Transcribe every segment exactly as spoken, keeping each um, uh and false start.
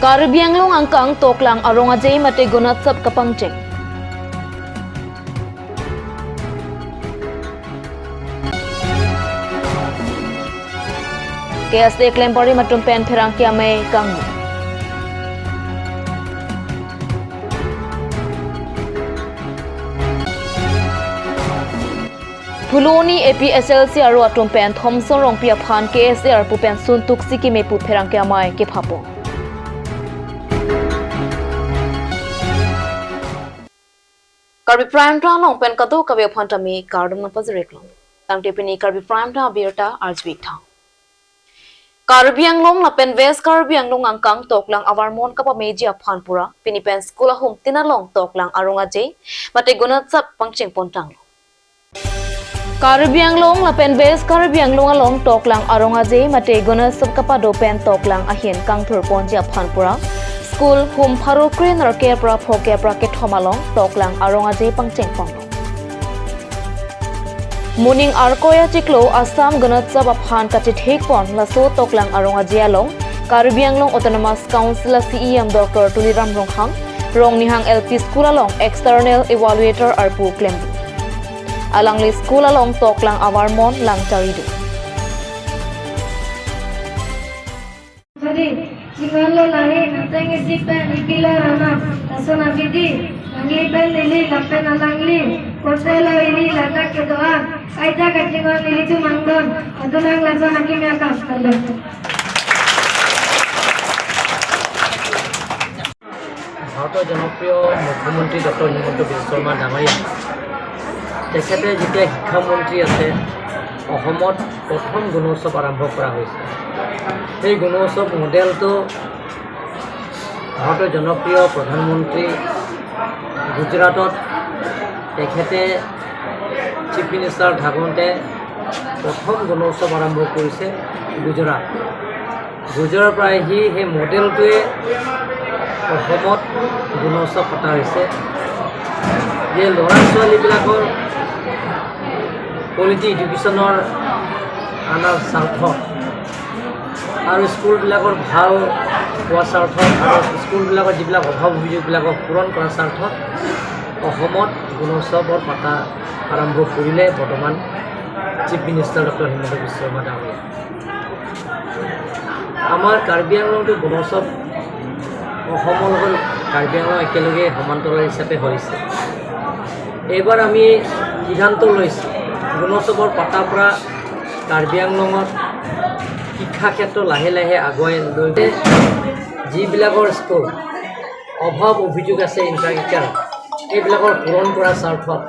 Karbi Anglong angkang toklang arong aje mate Ganotsav kapangcheng. K S A klem barim atum pen pherangke amei kangni. Phuloni A P H L C aro atum pen Thomson Rongpi aphan K S A arpu pen sun tuksi keme pu pherangke amei kephapo. Karbi Prime Time along pen kadokave aphan tame kardom nangpajir-iklo. Tangte pini Karbi Prime Time abirta arjuik tha. Karbi Anglong lapen West Karbi Anglong angkang toklang avarmon kapameji aphan pura pini pen school ahum tin along toklang arong aje mate Ganotsav pangcheng pon tanglo. Karbi Anglong lapen West Karbi Anglong along toklang arong aje mate Ganotsav kapado pen toklang ahin kangthur ponji aphan pura school hum pharo kre nerkep ra phokep ra kethom along toklang arong aje pangcheng ponlo. Moning Arkoi achiklo Assam Ganotsav aphan kachethek pon laso toklang arong aje along Karbi Anglong Autonomous Council a C E M Doctor Tuliram Ronghang, Rongnihang L P School along External Evaluator arpu klemdun. Alangli school along toklang avarmon lang charidu. Jadi, jingan lo lahai, nangteng isi pen ipilo rana, lason abidi, nangli pen neli lapen alangli, korte lo ili ladak kedo-an, kaita kachingon nelitum angdon, adunang lason akimi akam, kardom. ভাৰতৰ জনপ্ৰিয় মুখ্যমন্ত্ৰী ডক্টৰ হিমন্ত বিশ্ব শৰ্মা ডাঙৰীয়া, তেখেতে যেতিয়া শিক্ষামন্ত্ৰী আছে, অসমত প্ৰথম গুণোৎসৱ আৰম্ভ কৰা হৈছে। সেই গুণোৎসৱ মডেলটো ভাৰতৰ জনপ্ৰিয় প্ৰধানমন্ত্ৰী গুজৰাটত তেখেতে চিফ মিনিষ্টাৰ থাকোঁতে প্ৰথম গুণোৎসৱ আৰম্ভ কৰিছে গুজৰাট। গুজৰাটৰ পৰা আহি সেই মডেলটোৱে অসমত গুণোৎসৱ পতা হৈছে, যে ল'ৰা ছোৱালীবিলাকৰ কোৱালিটি এডুকেশ্যনৰ অনাৰ স্বাৰ্থত আৰু স্কুলবিলাকৰ ভাল হোৱা স্বাৰ্থত আৰু স্কুলবিলাকৰ যিবিলাক অভাৱ অভিযোগবিলাকক পূৰণ কৰাৰ স্বাৰ্থত অসমত গুণোৎসৱৰ পাতা আৰম্ভ কৰিলে বৰ্তমান চিফ মিনিষ্টাৰ ডক্টৰ হিমন্ত বিশ্ব শৰ্মা ডাঙৰীয়া। আমাৰ কাৰ্বি আংলংটো গুণোৎসৱ অসমৰ লগত কাৰ্বি আংলং একেলগে সমান্তৰাল হিচাপে হৈছে। এইবাৰ আমি সিদ্ধান্ত লৈছোঁ, গুণোৎসৱৰ পাতাৰ পৰা কাৰ্বি আংলঙত শিক্ষা ক্ষেত্ৰ লাহে লাহে আগুৱাই লৈ যিবিলাকৰ স্কুল অভাৱ অভিযোগ আছে ইনফ্ৰাষ্ট্ৰাকচাৰ, এইবিলাকৰ পূৰণ কৰাৰ স্বাৰ্থত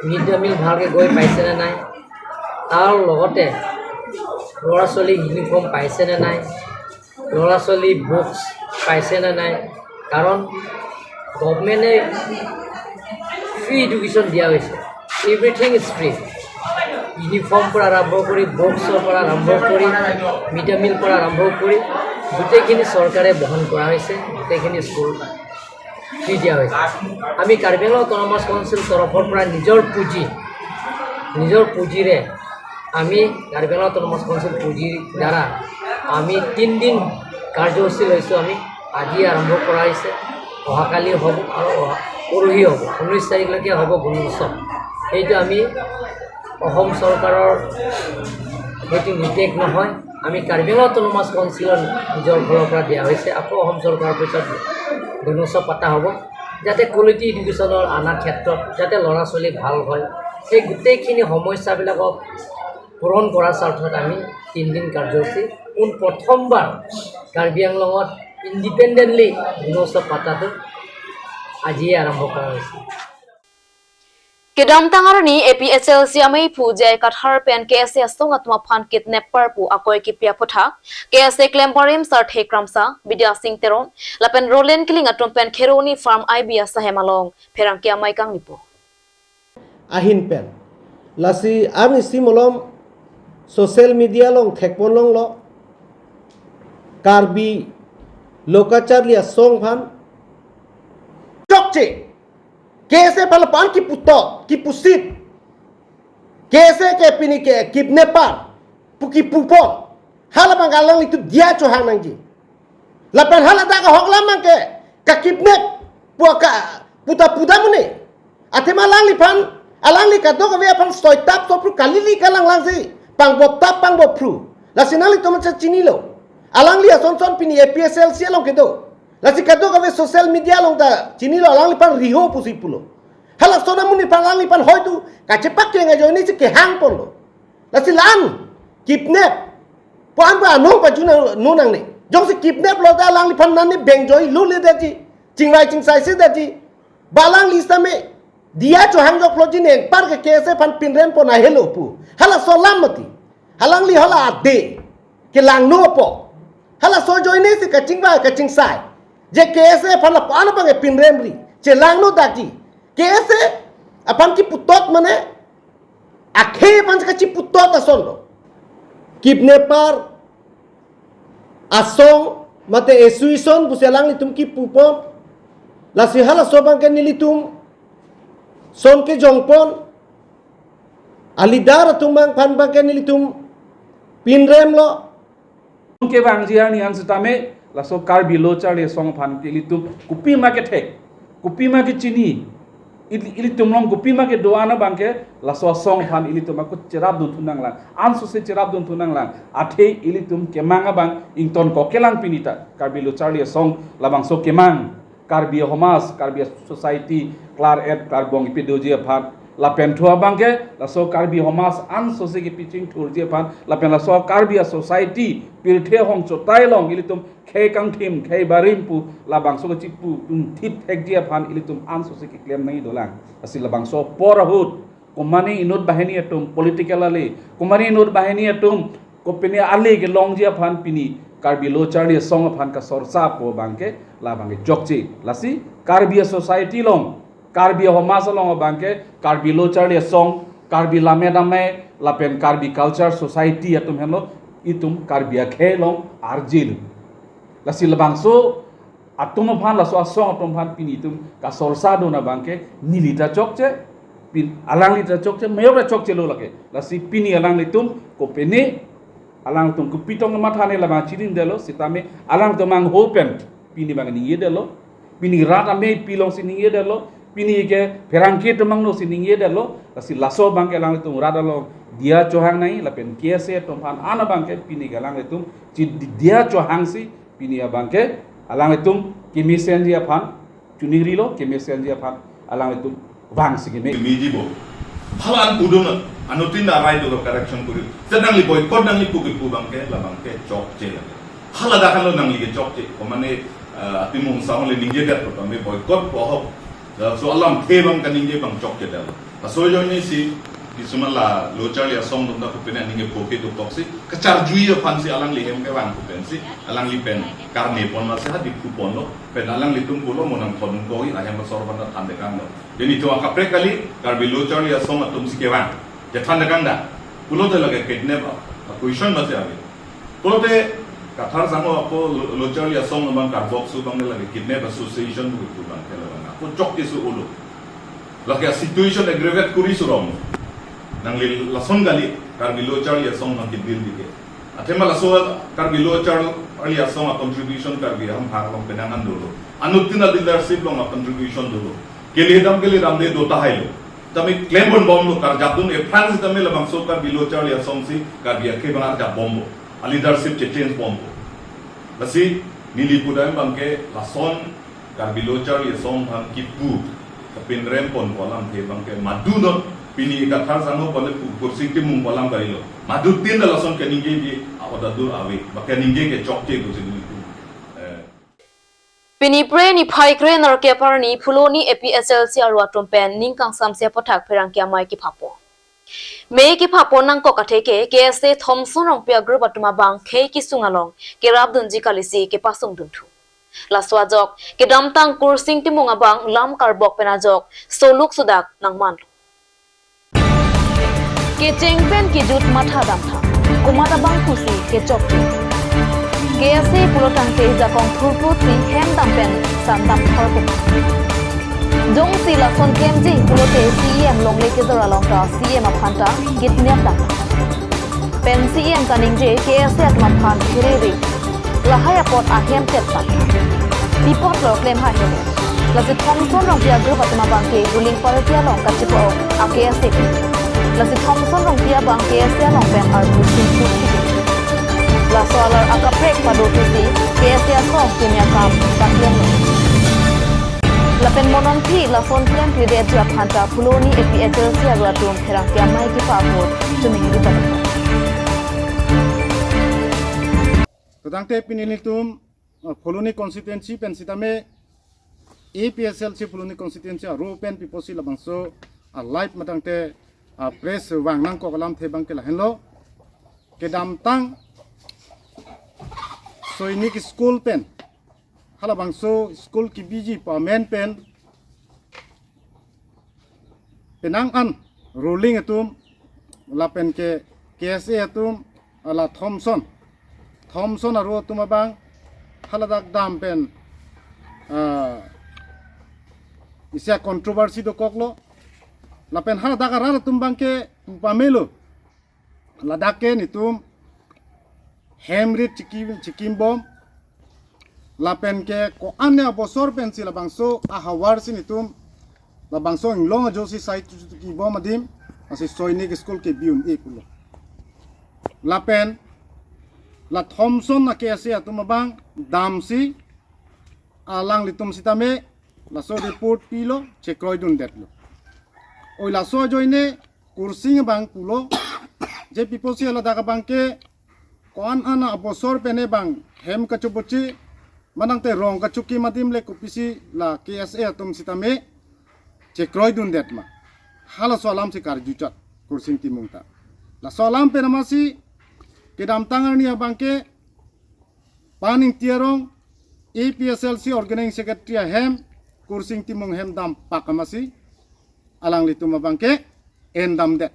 মিড ডে মিল ভালকৈ গৈ পাইছেনে নাই, তাৰ লগতে ল'ৰা ছোৱালী ইউনিফৰ্ম পাইছেনে নাই, ল'ৰা ছোৱালী বুকছ পাইছেনে নাই, কাৰণ গভৰ্ণমেণ্টে ফ্ৰী এডুকেশ্যন দিয়া হৈছে, এভৰিথিং ইজ ফ্ৰী। ইউনিফৰ্মৰ পৰা আৰম্ভ কৰি, বুকছৰ পৰা আৰম্ভ কৰি, মিড ডে মিল পৰা আৰম্ভ কৰি গোটেইখিনি চৰকাৰে বহন কৰা হৈছে, গোটেইখিনি স্কুল ফ্ৰী দিয়া হৈছে। আমি কাৰ্বি আংলং অট'নমাছ কাউন্সিল তৰফৰ পৰা নিজৰ পুঁজি, নিজৰ পুঁজিৰে আমি কাৰ্বি আংলং অট'নমাছ কাউন্সিল পুঁজিৰ দ্বাৰা আমি তিনিদিন কাৰ্যসূচী লৈছোঁ। আমি আজি আৰম্ভ কৰা হৈছে, অহাকালি হ'ব আৰু অহা পৰহি হ'ব, ঊনৈছ তাৰিখলৈকে হ'ব গুণোৎসৱ। এইটো আমি অসম চৰকাৰৰ সেইটো নিৰ্দেশ নহয়, আমি কাৰ্বি আংলং অট'নমাছ কাউন্সিলৰ নিজৰ ফালৰ পৰা দিয়া হৈছে। আকৌ অসম চৰকাৰৰ পিছত গুণোৎসৱ পতা হ'ব, যাতে কোৱালিটি এডুকেশ্যনৰ অনাৰ ক্ষেত্ৰত যাতে ল'ৰা ছোৱালী ভাল হয়, সেই গোটেইখিনি সমস্যাবিলাকক পূৰণ কৰাৰ স্বাৰ্থত আমি তিনিদিন কাৰ্যসূচী পোন প্ৰথমবাৰ কাৰ্বি আংলঙত ইণ্ডিপেণ্ডেণ্টলি গুণোৎসৱ পাতাটো আজিয়ে আৰম্ভ কৰা হৈছে। Kedamtang arni A P H L C ameiphu J I Kathar pen K S A asong atum aphan kidnapper pu akoi kipi aphuthak K S A klembarim Sarthe Kramsa, Bidya Singh Teron lapen Roland Killing atum pen Kheroni Farm I B asahem along pherangke amei kangnipo. Ahin pen. Lasi arnisi malom social media along thekpon longlo. Karbi lo kacharli asong aphan chokche. K S A aphan lapu-an kiputok, kipusit. K S A ke pini ke kidnapper pu kipupo. Hala abang alanglitum diya chohang nangji. Lapen haladak ahok alam abangke ka kidnap pu ka puta puta muni. Athema alangliphan, alangli kadokave aphan soitap sopru kalili kalanglangsi pangboptap pangbopphru. Lasi nanglitum ta chinilo. Alangli asonson pini A P H L C along kedo. Lasi kadokave social media along ta chinilo, alangliphan riho pusi pulo. Halason amonit aphan alangliphan hoitu kachepak ke ngajoinesi kehang ponlo. Lasi la-an kidnap pu-an pu anong pajuna nunang ni. Jongsi kidnap lo ta alangliphan nani beng joi lule detji, chingvai chingsai si detji. Ba alangli sitame diya chohang joklo ji, ne anpar ke K S A aphan pinrem pon ahelo pu. Halaso alam mati. Alangli hala ade kelangno apot, halaso ajoinesi kachingvai kachingsai. Je K S A aphan lapu-an abang pinrem ri, chelangno dakji. K S A aphan kiputot mane akhei aphan kachiputot ason lo. Kidnapper asong mate association pusi alanglitum kipu pon. Lasi halaso abangke nelitum son kejong pon. Aleader atum abang aphan abangke nelitum pinrem lo. Kevangji arni an sitame laso Karbi Lo Charli Asong aphan ke ilitum kopima kethek, kopima kechini, il-, ilitum along kopima kedo-an abangke laso asong aphan ilitum ako cherapdun thu nanglang, ansose cherapdun thu nanglang. Athe ilitum kemang abang ingtonkok kelang pini ta Karbi Lo Charli Asong labangso kemang. Karbi Hamas, Karbi Society, Klar et Karbong ipi doji aphan. Lapen thu abangke laso Karbi Hamas ansose kepichingthurji aphan, lapen laso Karbi Society pirthe hong chotai along ilitum khei kangthim, khei barim pu labangso kachipu tum thip thekji aphan ilitum ansose keklem nangji dolang. Lasi labangso apor ahut komane inut banghini atum political ale, komane inut banghini atum kopine ale kelongji aphan pini Karbi Lo Charli Asong aphan kasorsa pu abangke labangke chokche. Lasi Karbi Society along, Karbi Hamas along abangke Karbi Lo Charli Asong, Karbi Lammet Amei lapen Karbi Culture Society atum henlo itum Karbi akhei along arjil. Lasi labangso atum aphan, laso asong atum aphan pini itum kasorsa do-an abangke neli ta chokche, pin alangli ta chokche, mayor ta chokchelo lake. Lasi pini alanglitum kopine, alangtum kopi tong matha ne labang chiding detlo, sitame alangtum angho pen pini abang ningje detlo. Pini rat amei pi alongsi ningje detlo. Pini ke pherangke atum angno si ningje detlo. Lasi laso abangke alanglitum rat along diya chohang nangji lapen K S A atum aphan an abangke pini ke alanglitum chi diya chohangsi pini abangke alanglitum kemesenji aphan, chuning rilo kemesenji aphan alanglitum vangsi keme. Miji bo. Hala an pudun, anuttin arai do correction kuri. Sedang li boycott nangli pu kepu abangke, labangke chokche lake. Hala dakan lo nangli ke chokche. Komane, eh, atimung sang le ningje det, kami boycott pu ahok. Laso alamthe abang kaningje abang chokche det. Laso ajoinesi, kisuman la Lo Charli Asong atum ta kopine aning ke poke do toksi, kacharjui aphansi alangli hem kevang pu pensi, alangli pen karne pon masi hadi pu ponlo, pen alanglitum pulo mo nangthondun koi, ahem asor abang ta thandekanglo. Jadi itum akaprek kali, Karbi Lo Charli Asong atumsi kevang. Je thandekang da, pulote lake kidnap a, a question masi ave. Pulote Kathar Sangho ako Lo, Lo Charli Asong abang karbokso abang lake kidnap association pu abangke labang ako chokche su ulo. Lake a situation aggravate kuri surong. Nangli lason kali, Karbi Lo Charli Asong nang kidil dike. Athema laso Karbi Lo Charli Asong a contribution Karbi Anglong Pharlong penang an dolo. Anuttin a leadership along a contribution dolo. Kele dam kele dam de do tahailo. Tame klem pon bomlo, karjapdun aphrang sitame labangso Karbi Lo Charli Asongsi Karbi akhei abang arjap bomlo. A leadership che change bomlo. Lasi neli pudam abangke lason Karbi Lo Charli Asong aphan kipu kapinrem pon pu alamthe abangke madu non, pini Kathar Sangho pon le pu Khorsing Timung pu alam kalilo. Maduttin ta lason kaningjeji a-oda dur ave, ba kaningje ke chokche do si neli pu. Eh. Pini Phre niphai kre nerkep arni Phuloni A P H L C aru atum pen ning kangsamse aputhak pherangke amei kepha pon. Mei kepha pon nangkok atheke K S A Thomson Rongpi a group atum abang khei kesung along kerapdunji kalisi kepasungdun thu. Laso ajok kedamtang Khorsing Timung abang lam karbok pen ajok soluk sudak nangmanlo. Kecheng pen kejut matha damtha. Komat abang pusi kechok ke. K S A pulo tangte jakong thurput si hem dam pen sandam thor puma. Jongsi lason klemji pulote C E M longle kejor along ta C E M aphan ta kidnap damtha. Pen C E M kaningje K S A atum aphan kherere. Lahai apot ahem tet pat. Pi apotlo klem ha he. Lasi Thomson Rongpi a-group atum abang ke ruling party along kachipo a-KSA. Lasi Thomson Rongpi abang KSA along pen arpu singsu sigi. Laso alar akaprek pado pusi KSA asong kimia kam paklem lo. Lapen mo non phi lason klemkledetji aphanta Phuloni APHLC aru atum pherangke amei kipa ahut chumingri pado. Tangte pini nelitum, uh, Phuloni constituency pen sitame, APHLC Phuloni constituency aru pen pi apotsi labangso a-live matangte, uh, press vang nangkok alamthe abang ke lahenlo. Kedamtang Sainik School pen, halabangso school kebiji pu amen pen, penang an ruling atum lapen ke KSA atum, ala Thomson, Thomson aru atum abang haladak dam pen, ah, isi a-controversy dokoklo. Lapen haladak arat atum abang ke pu pamelo. Ladak ke nelitum hem rit chikim, chikim bom. Lapen ke ko-an abosor pensi labangso ahavar si nelitum labangso inglong ajo si sai tu tu ki bom adim, lasi Sainik School kebi un-e pulo. Lapen la Thomson a-KSA atum abang damsi alanglitum sitame laso report pilo, chekroidundetlo. Oi laso ajoine Kursing abang pulo, je pi apotsi ladak abang ke ko-an an abosor pen abang hem kachobochi, manangte rong kachokim adim le kopisi la KSA atum sitame chekroidundet ma. Halaso alam si karjuchot Kursing Timung ta. Laso alam pen amatsi kedamtang arni abang ke Pan Ingti arong APHLC organizing secretary ahem Kursing Timung hem dampak amatsi alanglitum abang ke endamdet.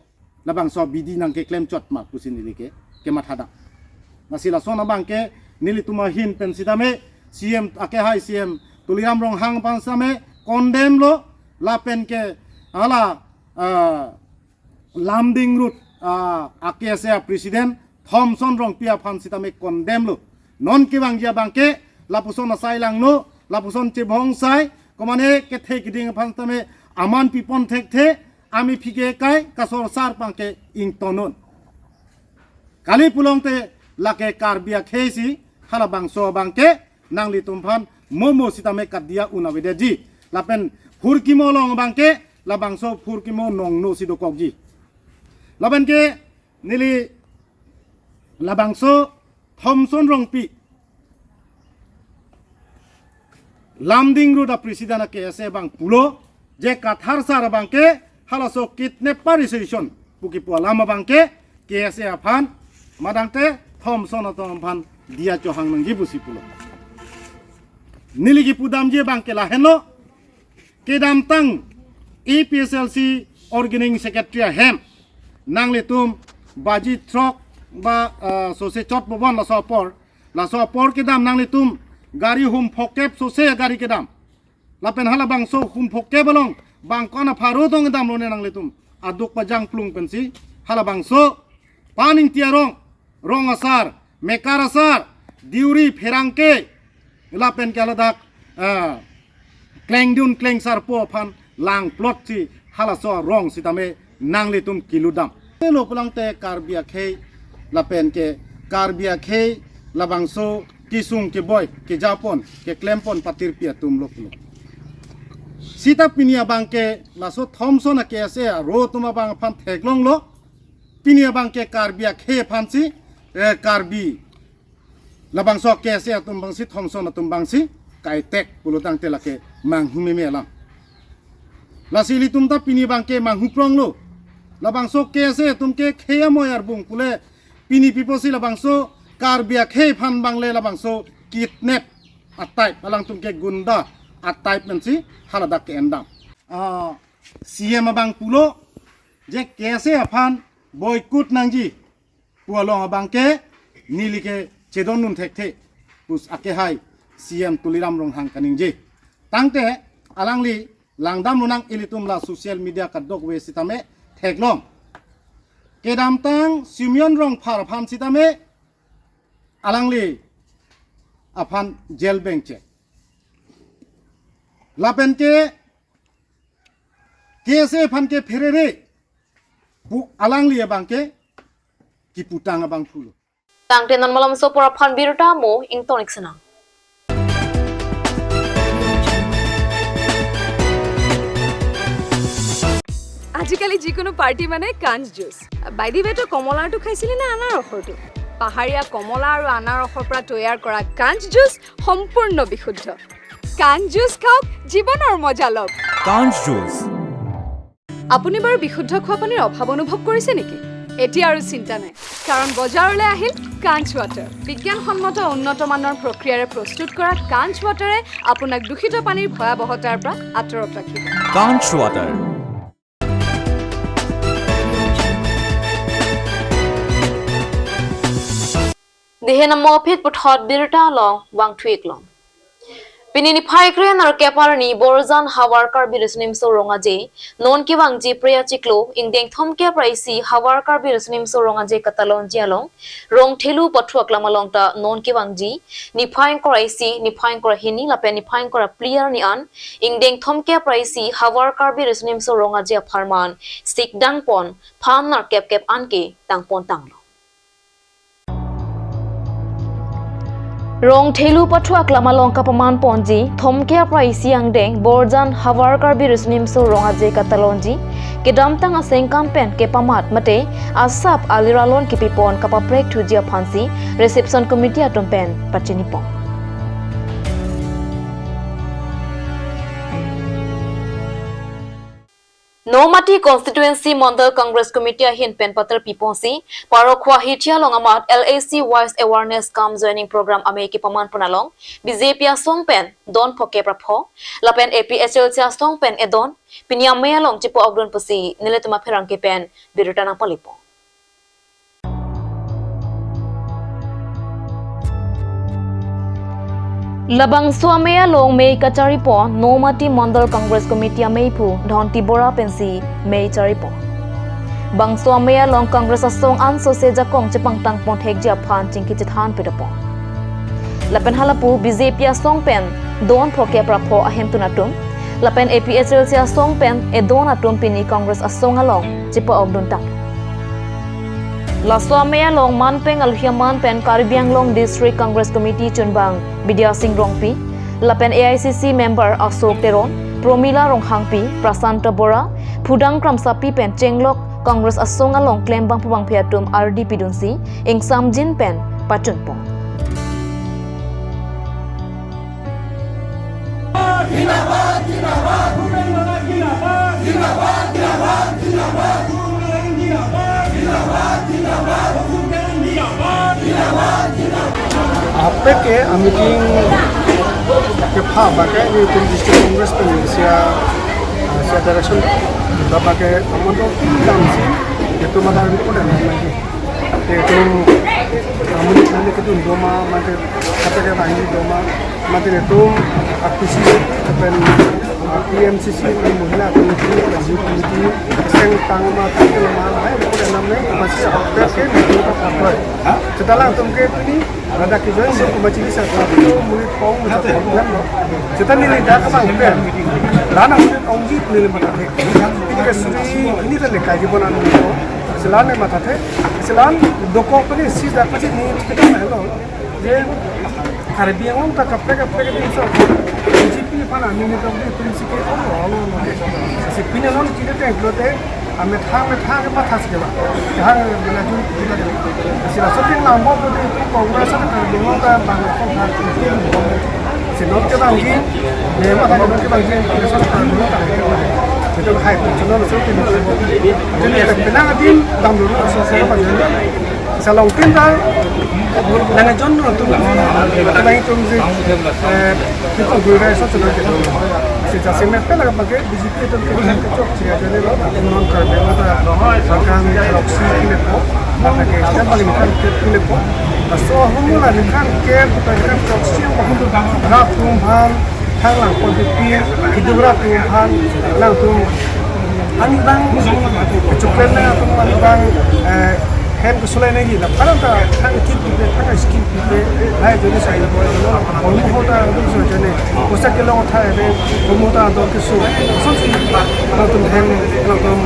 Labangso abidi nangkeklem chot ma pusi neli ke, kemathadam. Lasi lason abang ke nelitum ahin pen sitame CEM, akehai CEM Tuliram Ronghang aphan sitame condemn lo, lapen ke hala, ah, Lumding Road, ah, a-KSA president Thomson Rongpi aphan sitame condemn lo. Non kevangji abang ke lapuson asai langno, lapuson chebong sai, komane kethe keding aphan sitame aman pipon thekthe, amei phike kai kasor sar abang ke ingtonnon. Kali pulote lake Karbi akhei si halabangso abang ke nanglitum aphan momo sitame kadiya un avedetji. Lapen phurkimo along abang ke labangso phurkimo nongno si dokokji. Lapen ke neli labangso Thomson Rongpi Lumding Road a-president a-KSA abang pulo, je Kathar sar abang ke halaso kidnapper resolution pu kipu alam abang ke KSA aphan, manangte Thomson atum aphan diya chohang nangji pusi pulo. Neli kipudamji abang ke lahenlo, kedamtang APHLC organizing secretary ahem nanglitum baji throk ba, ah, sose chot bobon laso apor, laso apor kedam nanglitum gari hum phokep sose gari kedam. Lapen halabangso hum phokep along bang ko-an apharo tong kedam lone nanglitum aduk pajang plung pensi halabangso Pan Ingti arong, rong asar, mekar asar, diuri pherangke, lapen ke ladak, ah, klengdun klengsarpo aphan langplot si halaso arong sitame nanglitum kelutdam. Lo pulote Karbi akhei lapen ke Karbi akhei labangso kesung keboi kejapon keklempon patirpi atum lo pulo. Sita pini abang ke laso Thomson a-KSA aru atum abang aphan theklonglo. Pini abang ke Karbi akhei aphansi, eh, Karbi labangso KSA atum abangsi, Thomson atum abangsi kaitek pulo tangte lake manghu meme alam. Lasi ilitum ta pini abang ke manghu pronglo. Labangso KSA atum ke khei amoi arbung pule pini pi apotsi labangso Karbi akhei aphan abang le labangso kidnap a-type, alangtum ke gunda a-type pensi haladak ke-endam. Ah, CEM abang pulo je KSA aphan boycott nangji pu along abang ke neli ke chedondun thekthe pusi akehai CEM Tuliram Ronghang kaningje. Tangte alangli langdam lonang, ilitum la social media kadokave sitame theklong. Kedamtang Simeon Rongphar aphan sitame alangli aphan jail bengchek. Lapen ke K S A aphan ke pherere pu alangli abang ke kiputang abangphu lo. Tangte non malomso apor aphan birta mo ingtonik senang. আজিকালি যিকোনো পাৰ্টি মানে কাঞ্চ juice. By the ৱে, তই কমলাৰটো খাইছিলি নে আনাৰসৰটো? পাহাৰীয়া কমলা আৰু আনাৰসৰ পৰা তৈয়াৰ কৰা কাঞ্চ জুচ সম্পূৰ্ণ বিশুদ্ধ। কাঞ্চ জুচ খাওক, জীৱনৰ মজা লওক। কাঞ্চ জুচ। আপুনি বাৰু বিশুদ্ধ খোৱা পানীৰ অভাৱ অনুভৱ কৰিছে নেকি? এতিয়া আৰু চিন্তা নাই, কাৰণ বজাৰলৈ আহিল কাঞ্চ ৱাটাৰ। বিজ্ঞানসন্মত উন্নত মানৰ প্ৰক্ৰিয়াৰে প্ৰস্তুত কৰা কাঞ্চ ৱাটাৰে আপোনাক দূষিত পানীৰ ভয়াৱহতাৰ পৰা আঁতৰত ৰাখিব। কাঞ্চ water. Dehen amo aphi puthot birta along vangthu-ik long. Pini niphai kre-nerkep arni Borjan Havar Karbi Riso Nimso Rong Aje non kevangji Pre achiklo ingdeng thomkep ra isi Havar Karbi Riso Nimso Rong Aje katalonji along Rongthelu pathu aklam along ta non kevangji niphai ingkoi ra isi, niphai ingkoi ra hini lapen niphai ingkoi ra phli arni an ingdeng thomkep ra isi Havar Karbi Riso Nimso Rong Aje apharman sikdangpon phan nerkep kep anke tangpon tanglo. Rongthelu pathu aklam along kapaman ponji thomkep ra isi angdeng Borjan Havar Karbi Riso Nimso Rong Aje katalonji kedamtang asengkan pen kepamat mate asap aliralon kipipon kapaprek thuji aphansi reception committee atum pen pachinipon. Nomati Constituency Mandal Congress Committee ahin pen patar piponsi, Parokhuwa Hithi along amat L A C Wise Awareness cum Joining Program amei kepaman pon along, B J P asong pen don phokep ra pho, lapen A P H L C asong pen edon, pini amei along chipo-okdun pusi, nelitum apherangke pen birta nangpalipo. Labangso amei along mei kacharipo Nomati Mandal Congress Committee ameiphu Dhonti Bora pensi mei charipo. Bangso amei along Congress asong ansose jakong chepangtang ponthekji aphan chingki chethan pedopon. Lapen halapu B J P asong pen don phokep ra pho ahemtun atum, lapen A P H L C asong pen edon atum pini Congress asong along chipo-okdun tang. Laso amei along manpeng aluhi aman pen Karbi Anglong District Congress Committee chunbang Bidya Sing Rongpi, lapen A I C C member Ashok Teron, Promila Ronghangpi, Prasanta Bora, Phudang Kramsapi pen chenglok Congress asong along klembangphu bangphi atum ardi pidunsi ingsamjin pen pachunpon. Apek ke a meeting kepha bangke nelitum District Congress pen sia, sia direction bangke amonto damsi nelitum mata report lagi. Nelitum amun nelitum doma mate kata ke bangi doma mate nelitum A P C pen P M C C, Mahila Committee, Youth Committee, seng tang ma tang ke ma hai ko na me masih apa ke ni ko apa. Setelah tum ke ni ada ke join ko masih bisa satu menit pong macam problem lo. Setelah ni dah ke bang ke. Lana menit ongji ni mata ke. Ini ke suri ini kan le kaji bonan ko. Selan ni mata ke. Selan dokok ni si dah ke ni kita lo. Je Karbi Anglong ta kaprek kaprek adim so B J P aphan aning ne ta beli prinsip ke olo olo olo ke. Si pini non kita teng lote amethang methang ke matha si ke ba. Hang bela juri kita de. Si la soting lambo ko de Congress ta Karbi Anglong ta bang ko ha. Si non ke bang ji, de matha non ke bang ji, ke so Karbi Anglong ta. Itu hai, itu non so ke. Jadi pina adim dam dulu so so ba. Salong tin ta nang jon no tu nang tum si, eh, kita guru rai so chalo ke. Si jasi me pela bangke B J P tum ke chok chia jane lo, non kar de lo ta, bangkan loksi kile ko, bangke jab bang kan ke kile ko. So humula kan ke, bangkan loksi ko. Ra tum bang, thang lang ko di pi, hidu ra tum bang, lang tum. Ani bang, chuklen na tum ani bang, eh, Em kusulai nagi la parang ta thang kit kit thang scheme kit, hai joni sai la boy no, komu hota dum so joni, kosa kelong thai be, komu ta dor keso, so si, latum hem, latum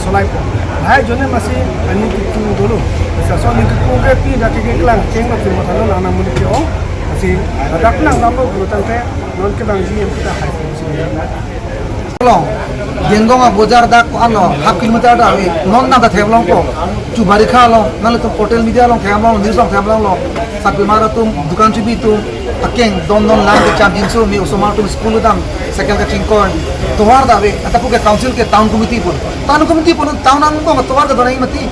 solai po. Hai joni masi ani kitu dolo. Sa so ni kitu ke pi da ke kelang, keng ma tu mata lo nang muli ke ong. Masi, ada kelang apa guru tangke, non ke bang ji em kita hai. Long, Dengong abojar dak ko-an lo, half kilometer ta ave, non nang ta theklongpo, chu barikha lo, nanglitum portal media along theklong, news along theklong lo, sarpi mar atum, dukan chubi atum, akeng, don non lang kecham jinso, me osomar atum school dam, cycle kachingkoi, tovar ta ave, ata pu ke council ke town committee pun, town committee pun, town angbong, tovar ta donai mati,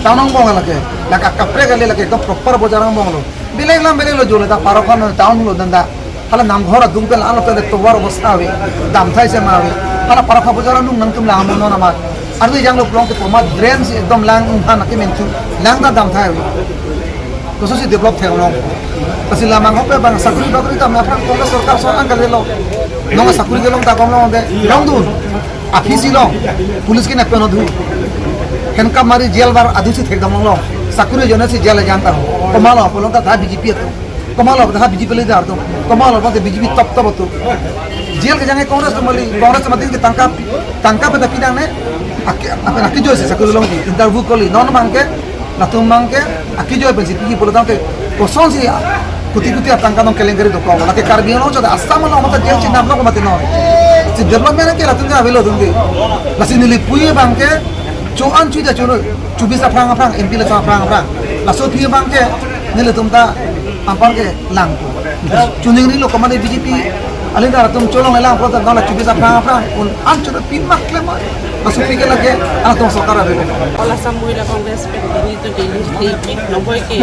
town angbong lake, lake kaprek ale lake, ekdom proper bojar angbong lo, belek lam belek lo jole ta, parok kan town lo danda. Hala namghor adung pen alo pen tovar obostha ave, damthai sema ave. Hala parok abojar along nangtum lang amono nama. Ardi jang lo plong ke poma drain si ekdom lang unhan ake mentu. Lang ta damthai ave. Koso si develop theklong. Lasi lamang hope bang sakuri bakuri ta me aphrang Congress sorkar so angkal lo. Nong sakuri kelong ta kom long de. Long dun. Aphi si long. Police ke na pen odhu. Handcuff mari jail bar adu si thekdam long long. Sakuri jona si jail jang ta. Komat lo, kolong ta tha B J P atum. Komat lo dah B J P leader atum. Komat lo dah B J P top top atum. Jail kejang ke Congress atum kali, Congress atum ke tangka, tangka pen pi nangne. Ake, ake, ake joi si sakuri longji, interview kali. Non abang ke, latum abang ke, ake joi pen si pi pulo tangte. Kosonsi, kuti kuti atangka non kelengkari dokok. Lake Karbi Anglong chot Assam along mata jail chinam lo mati non. Si development ke latum ke avelo atum ke. Lasi neli pu abang ke, cho-an chu da cho lo, chubis aphrang aphrang, M P le aphrang aphrang. Laso aphi abang ke, nelitum ta, ampar ke lang. Chuning ri lo komat B J P, alin ta atum cholong le lang, pro ta dala chubis aphrang aphrang, un an chura pin mak klem ma. Laso aphi ke lake, atum sorkar ave. All Assam Mahila Congress pen nelitum ke neli, neli nombor ke,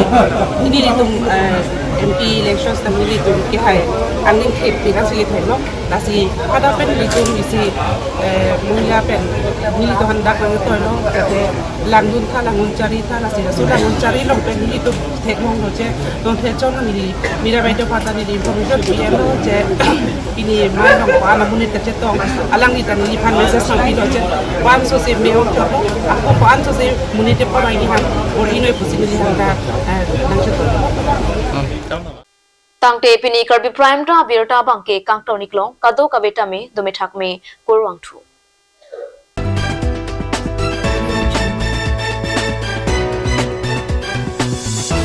nelitum, eh, M P elections ta nelitum ke hai, angning ke pina sili thai lo. Lasi pada pen nelitum isi, eh, Mahila pen nelitum handak nangtoi lo, kate langdun tha, langdun chari tha, lasi laso langdun chari along pen nelitum theklong lo che, non thekchon neli, Mira Baito pata neli information pi lo che, pini mai along ko-an amonit kachetong, alangli ta neliphan message nangpi lo che, ko-an so si me-ong thor lo, ako ko-an so si monit pa bai ni han, or inoi pusi neli han ta, eh, nangchetong. Tangte pini Karbi Prime Time abirta abang ke kangton iklong, kadokave tame, dome thakme, kurvangthu.